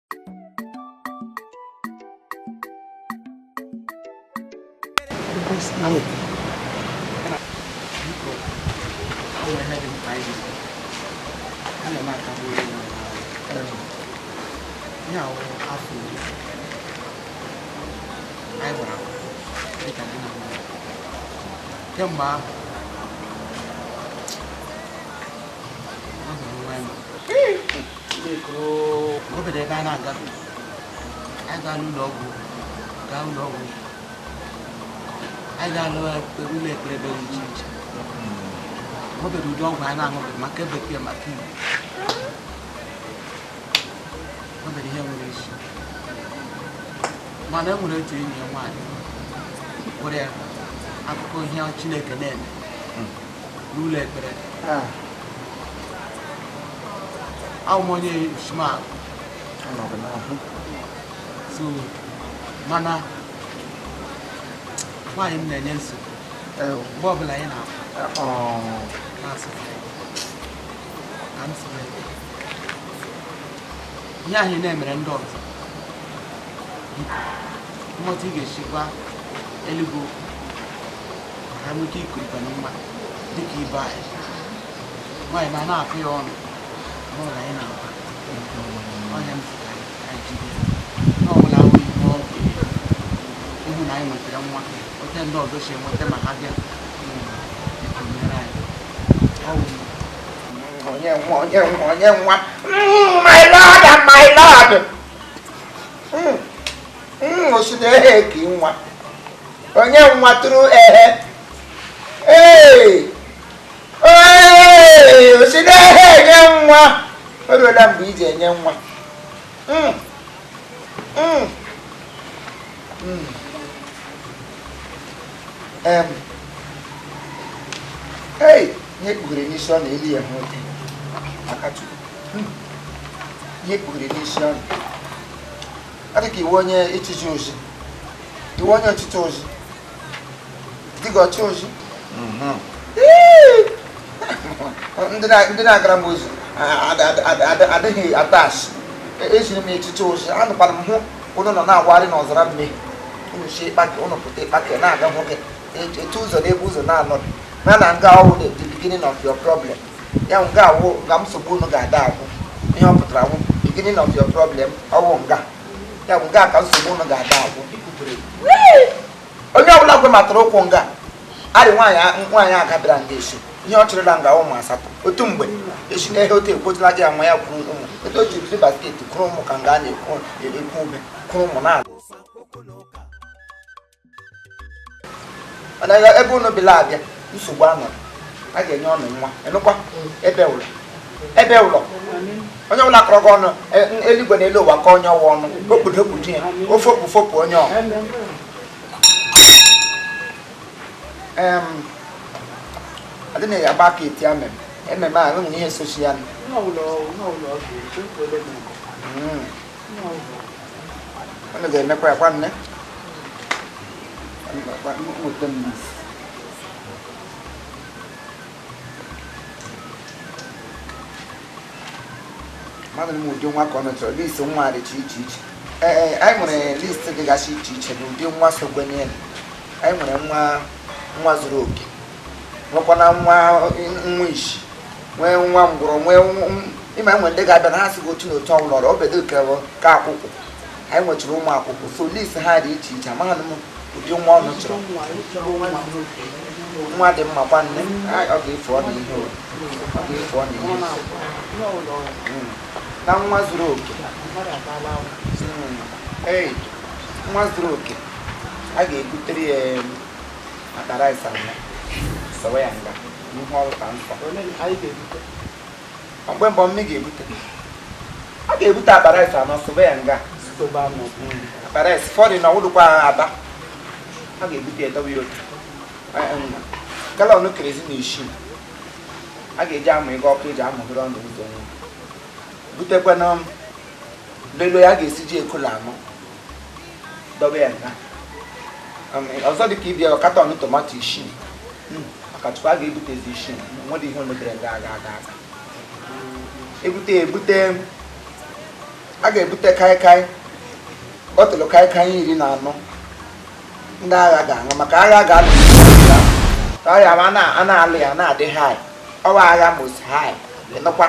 Biko, o nwere ihe dị mkpa anyị ga-ekwu. Ana m akagbu onwe m n'ọrụ. Ihe a wụ afọ 10 anyị gbara akwụkwọ dịka di na nwunye. Kemgbe ahụ, ọ zụrụ nwa anyị. O bere ebe a na-agafe. Anyị gaa n'ụlọ ọgwụ, gaa ụlọ ọgwụ. Anyị gaa n'ụlọ ekpere ebe dị iche iche. O bere ụdị ọgwụ anyị na-aṅụbeghị maka bekee maka Igbo. O bere ihe nwere isi. Mana e nwere otu enyi ya nwaanyị gwara ya akụkọ ihe Chineke na-eme n'ụlọ ekpere. Ahụ m onye Ishmael. So mana nwaanyị m na-enye nsogbu mgbe ọbụla anyị na-akwa na-asị ka m siri ihe ahụ ị na-emere ndị ọzọ, biko mmụta ị ga-esi gwa eluigwe okwu ka ha nwee ike ikurikwa nwa dịka ibe anyị. Nwaanyị ma na-akụ ya ọnụ mgbe ọbụla anyị na-akwa ọnya m sị ka anyị jide ya. Ihe ọbụla ahụ ihe ọ ga-eme ịhụ na anyị nwetara nwa ote ndị ọzọ si enweta ma ha bịa biko nyere anyị. Ọ wụ Onye nwa, onye nwa, onye nwa. My lord and my lord. Osi na ehe ka nwa. Onye nwa tụrụ ehe. Ee! Ee! Osi na ehe enye nwa. O ruola mgbe iji enye nwa. Hey, ihe kpughere n'isi ọ na-eli ya nwoke. Aka Chukwu. Ihe kpughere n'isi ọ na. Ọ dị ka iwu onye echichi ozi. Iwu onye ọchịchị ozi. Dị gị ọchị ozi. Ee! Ndị na-agara m ozi adịghị atash. Ejiri m echichi ozi, anụkwara m hụ unu nọ na-awagharị n'ọzara mmehie. Unu si ịkpake, unu pụta ịkpake na-aga hụ gị. Etu ụzọ n'ebe ụzọ na-anọdụ. Na na nga ọwụ the beginning of your problem. Ya nga awụ nga nsogbu unu ga-ada agwụ. Ihe ọ pụtara awụ beginning of your problem ọwụ nga. Ya bụ nga ka nsogbu unu ga-ada agwụ. Onye ọbụla kwematara ụkwụ nga arị nwaanyị agabịara nga esi ihe ọ chịrịla nga ụmụ 8 otu mgbe esi na ihe otu ekwotụla gị ya nwa ya kwuru ụmụ otu o ji biri basket kwuru ụmụ ka nga a na-ekwu ekwu ume kwuru ụmụ na mana ebe unu bila abịa nsogbu anọrọ a ga-enye ọnụ nwa enukwa ebe ụlọ ebe ụlọ onye ọbụla kọrọ gị ọnụ eluigwe na elu ụwa ka onye ọwa ọnụ okpudo okpudo ya ofopụ fopụ onye ọ. Adịghị agba aka eti amem ememe a enwere ihe sochi ya. Unu ga-emekwa ya kwa nne. Nweta m n'isi. Mmadụ m ụdị nwa ka ọ metụrụ list nwa dịcha iche iche. Ee, anyị nwere list dịgasị iche iche na ụdị nwa sokwenye. Anyị nwere nwa zuru oke, nwekwana nwa isi, nwee nwa ngwụrọ, nwee ịma enwe ndị ga-abịa na ha sị gị otu na otu ọbụla ọrụ obedo ka akwụkwọ. Anyị nwechara ụmụ akwụkwọ, so list ha dị iche iche. Amaghị m ụdị nwa ọnụ chọrọ. Nwa dị mma kwa nne, ọ ga-efu ọnụ ihe o. Ọ ga-efu ọnụ ihe. Na nwa zuru oke. Ee, nwa zuru oke. A ga-ebutere ya akpa rice anọ. Sọwa ya nga n'ihu ọrụ ka nsọ. Mgbe mbọ mme ga-ebute. A ga-ebute akpa rice anọ sọwa ya nga. Akpa rice fọdụ na ọwụdụkwa aba. A ga-ebute ya dobe ya otu. Galọn kerozin 6. A ga-eji amụ ego ọkụ eji amụghere ọnụ ụzọ nwa. Butekwana lelo ya ga-esi ji ekola anọ. Dobe ya nga. Ọzọ dị ka ibia katọn tomato 6. Maka tupu a ga-ebutezi 6, nwere ihe o mebere nga aga aga aga. Ebute ebute A ga-ebute kaikai, bọtụlụ kaikai 14 ndị agha ga-aṅụ, maka agha ga-alụ ọya ma a na-alụ ya na-adị high. Ọwa agha most high ịnụkwa.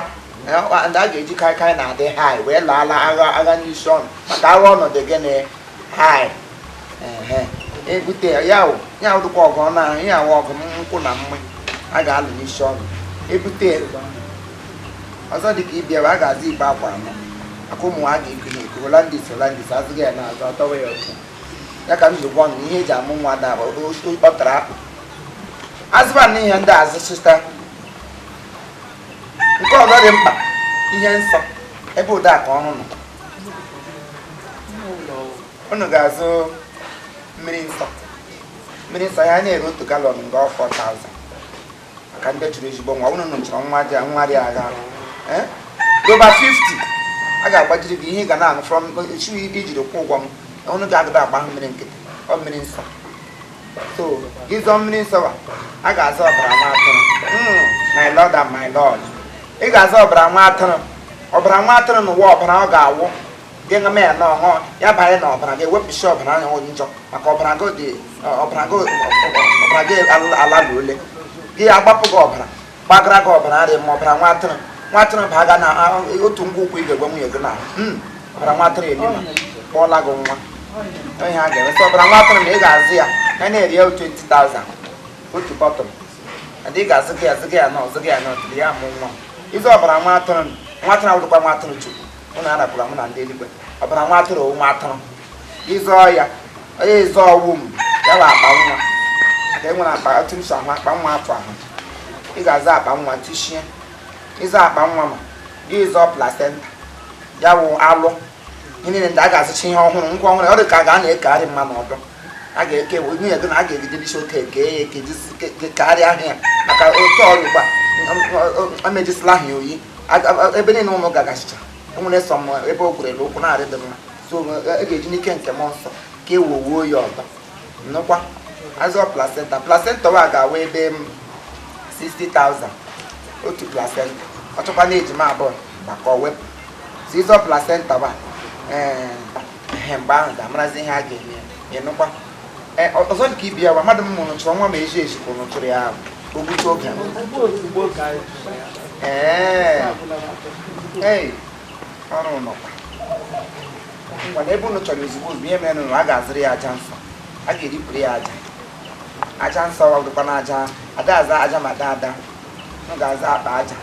Ndị a ga-eji kaikai na-adị high wee laala agha agha n'isi ọnụ, maka agha ọnọdụ gịnị high. Ehe, ebute ya wụ ya wụdụkwa ọgụ ọnụ ahụ ya awụ ọgụ nkwụ na mmụ a ga-alụ n'isi ọnụ. Ebute ọzọ dịka ịbịa, a ga-azụ igbe akwa anọ maka ụmụ ha ga-eku ha eku. Hollandis, Hollandis azụghị ya n'azụ ọtọwa ya ọtọ. Ya ka m ji gwa ọnụ na ihe eji amụ nwa da ọ tara akpụ. Azụba na ihe ndị azụ sista. Nke ọzọ dị mkpa, ihe nsọ ebe ụda ka ọrụ nọ. Unu ga-azụ mmiri nsọ. Mmiri nsọ ya na-ere otu galọn nga 4000, maka ndị chọrọ ezigbo nwa. Unu chọrọ nwa dị nwa dị agha roba 50 a ga-agbajiri gị ihe ị ga na-aṅụ from chu ijiri kwụ ụgwọ m. Unu ga-agada agba mmiri nkịtị, ọ mmiri nsọ. So ịzọ mmiri nsọ a ga-azọ ọbara nwa atụrụ. My Lord and my Lord, ị ga-azọ ọbara nwa atụrụ. Ọbara nwa atụrụ n'ụwa, ọbara ọ ga-awụ gị ṅụma ya na ọṅụ ya banye na ọbara gị, ewepụsị ọbara ahụ njọ, maka ọbara gị dị ọbara gị, ọbara gị ala ole gị agbapụ gị ọbara gbagara gị ọbara arị ma ọbara nwa atụrụ. Nwa atụrụ baga na otu ngwa ụkwụ ị ga-egwe nwunye gị na ọbara nwa atụrụ elima kpọọla gị nwa. Ihe a ga-emesị ọbara nwa atụrụ na ị ga-azụ ya ya na-eri ya 20,000 otu bọtụlụ. Adị ga-azụ gị azụ gị ya nọ azụ gị ya nọ tụrụ ya amụ nwa. Ịzụ ọbara nwa atụrụ, nwa atụrụ awụrụkwa nwa atụrụ Chukwu ụnụ arapụrụ mụ na ndị eluigwe. Ọbara nwa atụrụ nwa atụrụ ịzọ ya onye ịzọ ọwụ m ya bụ akpa nwa, maka e nwere akpa otu m si ahụ akpa nwa afọ ahụ. Ị ga-azụ akpa nwa tụchie ịzọ akpa nwa, ma gị ịzọ placenta ya wụ alụ ihe niile ndị a ga-azụcha ihe ọhụrụ, ngwa ọhụrụ. Ọ dị ka a ga na-ekegharị mma n'ọdọ a ga-eke nwunye gị na a ga-egide n'isi oke eke ya eke karịa ahụ ya, maka otu ọrụ ugbu a emejisila ha oyi ebe niile ụnụ gagachicha enwere sọ m ebe o gwerele ụkwụ na-arị dị mma. So e ga-eji n'ike nke mmụọ nsọ ka e wowuo ya ọdọ nnukwa azụ placenta. Placenta wa ga-awa ebe m 60,000 otu placenta. Ọ chọkwa na ejima abụọ maka ọ wepụ. So ịzọ placenta wa, ee, mgbe ahụ ga-amarazi ihe a ga-eme ya ịnụkwa. Ọzọ dị ka ibi ya wa mmadụ m mụrụ chọrọ nwa ma eji eji ka ụnụ chụrụ ya ogbutu oge. Ee, ọrụ nọkwa ngwa na ebe unu chọrọ ozugbo ozugbo. Ihe mere nụ, a ga-azụrụ ya aja nsọ, a ga-eripụrụ ya aja. Aja nsọ dịkwa na aja ada aza aja ma ada ada m ga-aza akpa aja.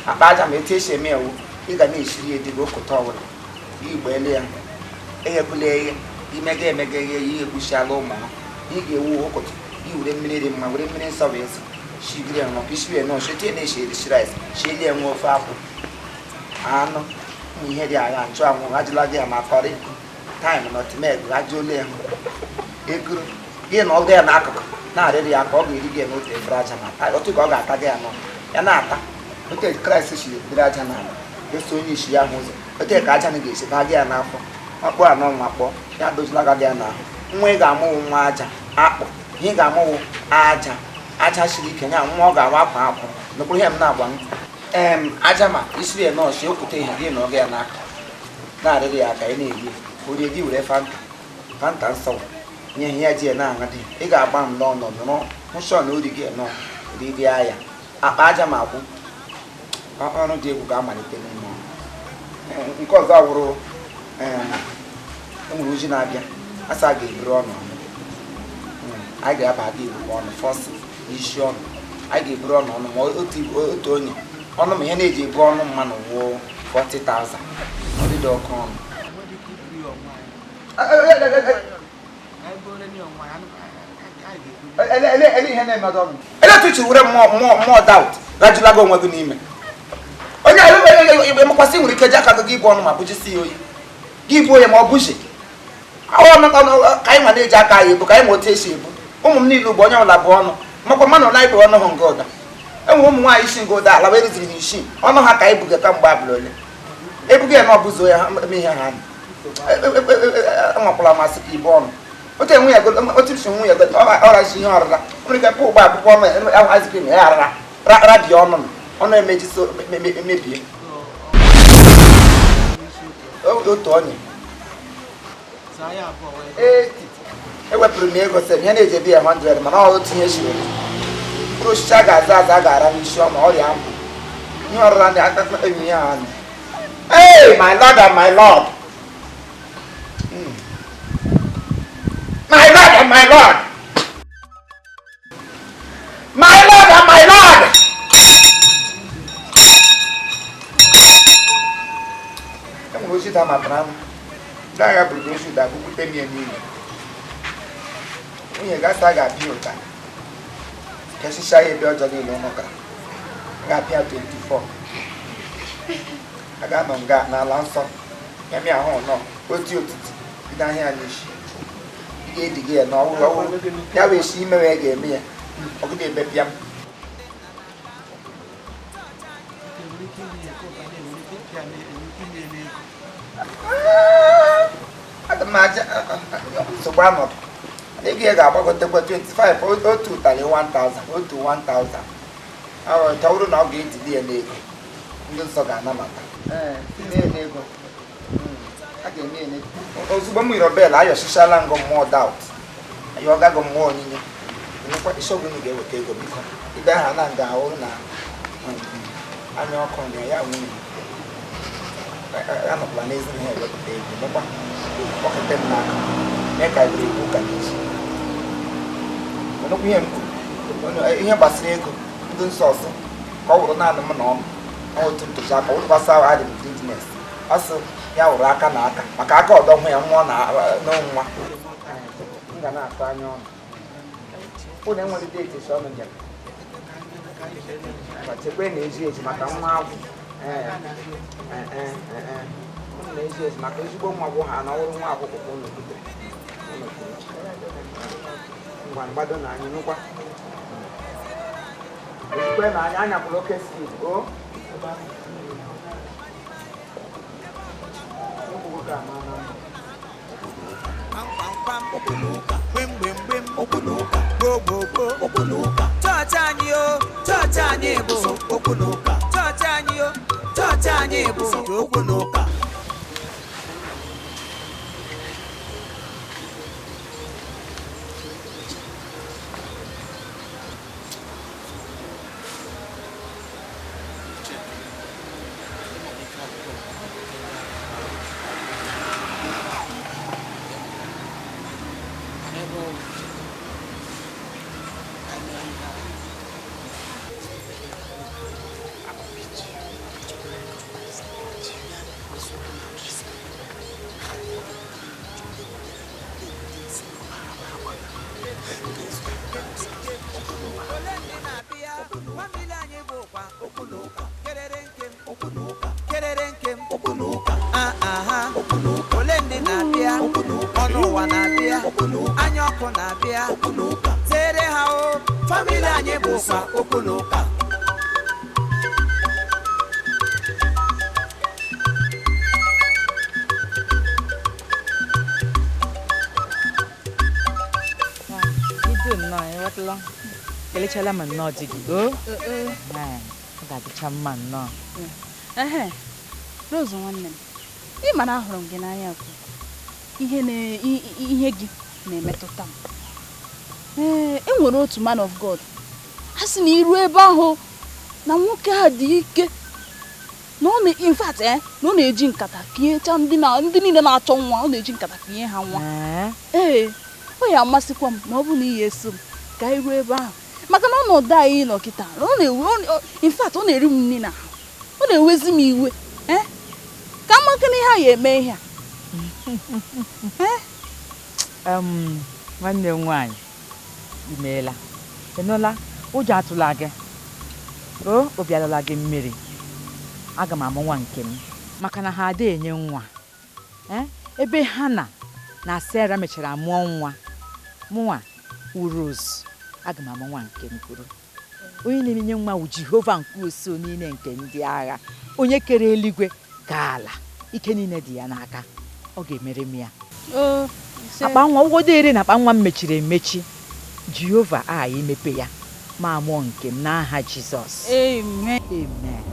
Akpa aja ma etu esi eme ewu, ị ga na-esiri ya dịga okụta ọbụla igbe elu ya eghekwula eghe imega emega eghe ya ihe egbuchiala ụmụ ha. Ị ga-ewu ụkụtụ gị were mmiri dị mma, were mmiri nsọ wee sị shigiri ya nwa ka isiri nọ shetie na-eshi erishi rice shielie nwa ofe akwụ anụ ụmụ ihe dị agha nchụanwụ ajụla gị ya ma curry, thyme, nutmeg ajụla ya eguru gị na ọgụ ya n'akụkụ na-arịrị ya ka ọ ga-eri gị n'otu efere aja ma taa otu ka ọ ga-ata gị ya nọ ya na-ata otu Kraịst si dịrị aja n'ala gosi onye isi ya ahụ ụzọ otu ka aja na ga-esi baa gị ya n'afọ ọkpọ anọ nwa kpọọ ya dozila gị ya n'ahụ. Nwa ị ga-amụwụ nwa aja akpụ, ihe ị ga-amụwụ aja aja siri ike nya nwa ọ ga-awa akwa akwụ nụkwuru ihe m na-agwa m. Aja ma isiri ya nọọsụ okwute ihe gị na ọgụ ya n'aka na-arịrị ya aka ị na-eri orie gị were fanta fanta nsọ nye ihe ya ji ya na-aṅụ dị ị ga-agba m n'ọnụ nọrọ hụsọ na ori gị nọ riri ya akpa aja ma akwụ ọrụ dị egwu ga-amalite n'ime nke ọzọ wụrụ enwere oji na-abịa asa a ga-eburu ọnụ anyị ga-aba aga eburu ọnụ fọsị n'isi ọnụ anyị ga-eburu ọnụ ọnụ ma otu onye ọnụ ma ihe na-eji ebu ọnụ mmanụ wụọ 40,000 ọ dịdị oke ọnụ. Ele otu ichi were mmụọ mmụọ doubt rajụla gị onwe gị n'ime onye emekwasị nwere ike ji aka gị ibu ọnụ ma bụjisi ya oyi gị buo ya ma ọ bụji ọnụ ka anyị nwa na-eji aka anyị ebu ka anyị ma otu esi ebu ụmụ m niile ugbo onye ọbụla bụ ọnụ makwa mmanụ na anyị bụ ọnụ hụ nga ụda enwe ụmụ nwaanyị isi nga ụda ala wee rụziri na isii ọnụ ha ka anyị buga kamgbe abụla ole ebuga ya na ọbụzo ya eme ihe ha nwakwala masị ka ibu ọnụ otu enwe ya otu si nwunye ọrazi ihe ọrịra nwere ike pụ ụgbọ akwụkwọ ọnụ ice cream ya arara rabie ọnụ ọnụ emejisi emebie. Otu onye. Ewepụrụ m ego sef, ihe na-ejebi ya 100 mana ọ tinye shiri. Mkpụrụ osisi a ga-aza aza a ga-ara n'isi ọma ọrịa ahụ. Ihe ọrụra ndị aka enyi ya anụ. Hey, my Lord and my Lord. My Lord and my Lord. My Lord and my Lord. Enwere osi da matara m. Ndị agha bụrụ osi da bupute m ya niile. Nwunye gasa ga-apịa ụta. Kesịcha ya ebe ọjọọ niile ụnụ gara. Ga-apịa 24. A ga-anọ nga n'ala nsọ. Ya mịa ahụ nọ oti otiti bido ahịa n'isi. Ị ga-ediga ya n'ọwụrụ ọwụrụ. Ya wee si ime wee ga-eme ya. Ọgụdị ebe pịa m. Aga m aja nsogbu anọdụ. Ego ya ga-agbagotekwa 25 otu ụtalị 1000 otu 1000. Ọ bụrụ na ọ ga-etili ya n'ego ndị nsọ ga-anabata. N'ego a ga-eme ya n'ego. Ozugbo m yiri bel ayọchichala ngụ mmụọ daut ayọgago mmụọ onyinye. Isi ọbụla unu ga-eweta ego biko. Ibe aha na nga ahụ na anya ọkụ na ya nwunye. Anọkwala n'ezi na ha ewepụta ego mekwa kpọkọta m n'aka mee ka ebere ekwu ụka n'ezi. Nnukwu ihe m kwuru ihe gbasara ego ndị nsọ ọsọ ka ọ wụrụ naanị m na ọnụ otu ntụziaka ọ wụrụkwasị ahụ adị m greediness asụ ya wụrụ aka na aka maka aka ọdọ hụ ya nwụọ na n'nwa. M ga na-atụ anya ọnụ. Ụnụ enwere deeti esi ọnụ njem. Ma chekwa na ezi ezi maka nwa agwụ. Ụnụ na-ezi ezi maka ezigbo nwa gwụ ha na ọrụ nwa akwụkwọ ka ụnụ butere. Ụnụ kwuru. Ngwa mgbado na anyị nụkwa. Ezigbo na anyị anyakwụla oke speed o. Chọọchị anyị o, chọọchị anyị bụ okwu na ụka. Chọọchị anyị o, chọọchị anyị bụ okwu na ụka. Kelechala m nnọọ di gị o. Ọ ga-adịcha mma nnọọ. Ehe, Rose nwanne m, ị ma na ahụrụ m gị n'anya bụ ihe gị na-emetụta m. Ee, e nwere otu man of God a sị na iru ebe ahụ na nwoke a dị ike na ọ na in fact na ọ na-eji nkata kinyecha ndị niile na-achọ nwa, ọ na-eji nkata kinye ha nwa. Ee, ọ ya amasịkwa m ma ọ bụ na ihe eso m ka anyị ruo ebe ahụ maka na ọnọdụ anyị nọ kịta in fact ọ na-eri m nri na ọ na-ewezi m iwe ka maka na ihe a ya eme ihe a. Nwanne m nwaanyị imeela ị nụla, ụjọ atụla gị o, obi alala gị mmiri. Aga m amụ nwa nke m maka na ha adịghị enye nwa. Ebe ha na Sarah mechara mụọ nwa, mụnwa Rose aga m amụ nwa nke m kwuru. Onye na-enye nwa wụ Jehova nke usuu niile nke ndị agha, onye kere eluigwe ka ala, ike niile dị ya n'aka, ọ ga-emere m ya. Akpa nwa ụgwọ dịrị na akpa nwa m mechiri emechi, Jehova aghaghị imepe ya ma mụọ nke m n'aha Jizọs. Amen. Amen.